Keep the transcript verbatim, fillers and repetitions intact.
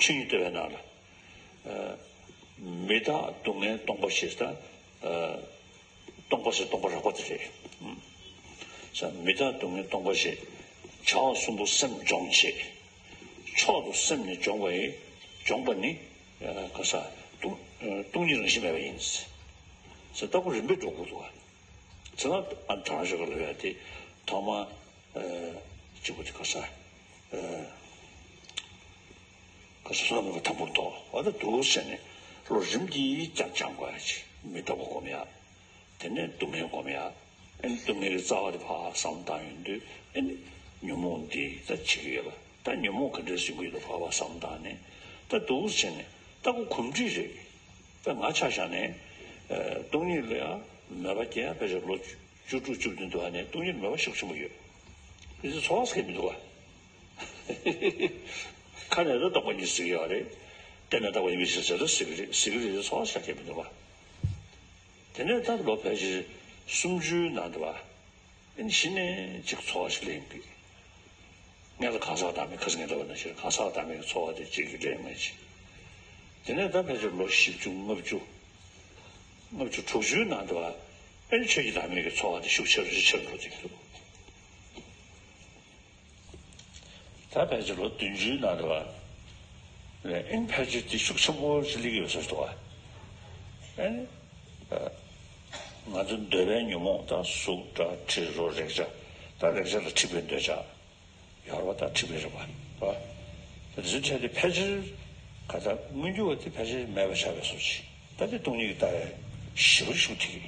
ཆོས་ཉིད་བསྟོད་པའི་ནང་ལ། ཨ། མི་རྟག་སྡུག་བསྔལ་སྟོང་པ་ཞེས་དང་། ཨ། སྟོང་པ་ཟེར་སྟོང་པ་རགས་པ་དེ་རེད། ཨུམ། ས། མི་རྟག་སྡུག་བསྔལ་སྟོང་པ་ཞེས། བྱ་བ་གསུམ་པོ་སེམས་སྦྱོང་བྱེད། མཆོག་ཏུ་སེམས་ནི་སྦྱོང་བ་ཡི། སྦྱོང་བ་ནི། ཨ། ག་ས། སྟོང་། ཨ། སྟོང་ཉིད་རང་བཞིན་མེད་པ་ཡིན། ས། ལྟ་བུ་རིམ་པས་འགྲོ་དགོས་འདུག་བ། ཚེ་ན་ཨ་དྲང་བཞག་ལ་ཡ་དེ་ཐོག་མ། ཨ། གཅིག་པུ་དེ་ག་ས། ཨ། ག་ས། བསོད་ནམས་པ་དང་པོར་འདོགས་པ་དང་འདུག་ཟེར་ནས་བློ་རིམ་གྱིས་ཀྱང་སྦྱང་དགོས་ཡ་ཅིག་མི་རྟག་པ་སྒོམ་ཡ། དེ་ནས་སྡུག་བསྔལ་སྒོམ་ཡ། ཨ་ནི་སྡུག་བསྔལ་གྱི་རྩ་བ་དེ་ཕར་བསམ་བློ་བཏང་ཡོང་དུས། ཨ་ནི་ཉོན་མོངས་འདི་ད་བྱེད་ཀྱི་ཡོད་པ། ད་ཉོན་མོངས་ག་འདྲས་ཟིན་གྱི་ཡོད་པ་ཕར་བསམ་བློ་བཏང་ནས། ད་འདུག་ཟེར་ནས་ལྟ་བུ་གོམས་འདྲིས་རེད། ད་ང་ཆ་བཞག་ནས། ཨ། སྟོང་ཉིད་ལ་ཡང་མོས་པ་སྐྱེ་ཡ་ཕལ་ཆེར་ལོ་བཅུ་དྲུག་བཅུ་བདུན་འདུག་ཨ་ནི་སྟོང་ཉིད་ལ་མོས་པ་ཤུགས་ཆེན་པོ་ཡོད། དེ་ཚོ་ཚོར་བ་སྐྱེ་མི་འདུག་ག་ཁ་ནས་ད་སྟོང་པ་ཉིད་ཟེར་གྱི་ཡོད་རེད། གཏན་ནས་རྟག་པ་ཡིན་པའི་ཕྱིར་ཟེར་ད་ཟེར་གྱི་རེད། ཟེར་གྱི་རེད། ཚོར་བ་ཤ་སྐྱེ་མི་འདུག་ག་དེ་ནས་ད་ལོ་ཕལ་ཆེར་སུམ་ཅུའི་ནང་དུ་བ། ཨ་ནི་གཞི་ནས་ཅིག་ཚོར་བ་ཞིག་སླེབས་ཡོང་གི། སྔོན་ལ་གང་ཟག་བདག་མེད། ཁ་སང་ངས་ལབ་པ་ནང་བཞིན་གང་ཟག་བདག་མེད་ཀྱི་ཚོར་བ་དེ་གཅིག་གིས་སླེབས་མེད་ཅིག་དེ་ནས་ད་ཕལ་ཆེར་ལོ་བཞི་བཅུ་ལྔ་བཅུ། ལྔ་བཅུ་དྲུག་ཅུའི་ནང་དུ་བ། ཨ་ནི་ཆོས་ཀྱི་བདག་མེད་ཀྱི་ཚོར་བ་དེ་ཤུགས་ཆེ་རུ་ཆེ་རུ་འགྲོ་བསྡད་ཀྱི་འདུག་ད་ཕལ་ཆེར་ལོ་བདུན་ཅུའི་ནང་དུ་བ། ཨ་ནི་ཕལ་ཆེར་དེ་ཤུགས་ཆེན་པོ་ཞིག་སླེབས་ཀྱི་ཡོད་ས་ཞིག་འདུག་བ། ཨ་ནི། ཨ། ང་ཚོ་འདོད་པའི་ཉོན་མོངས་དང་གཟུགས་སྒྲ་དྲི་རོ་རེག་བྱ། ད་རེག་བྱ་ལ་འཁྲིག་པའི་འདོད་ཆགས་ཡོད་རེད་པ། ད་འཁྲིག་པའི་རེད་པ། རེད་པ། དེ་ཚོའི་གྲས་དེ་ཕལ་ཆེར་ག་ད་མངོན་གྱུར་བ་དེ་ཕལ་ཆེར་མེད་པ་ཆགས་པའི་བཟོ་ཅིག་ད་དེ་སྟོང་ཉིད་ཀྱི་ལྟ་བའི་ཞི་བ་ཤུགས་ཐིག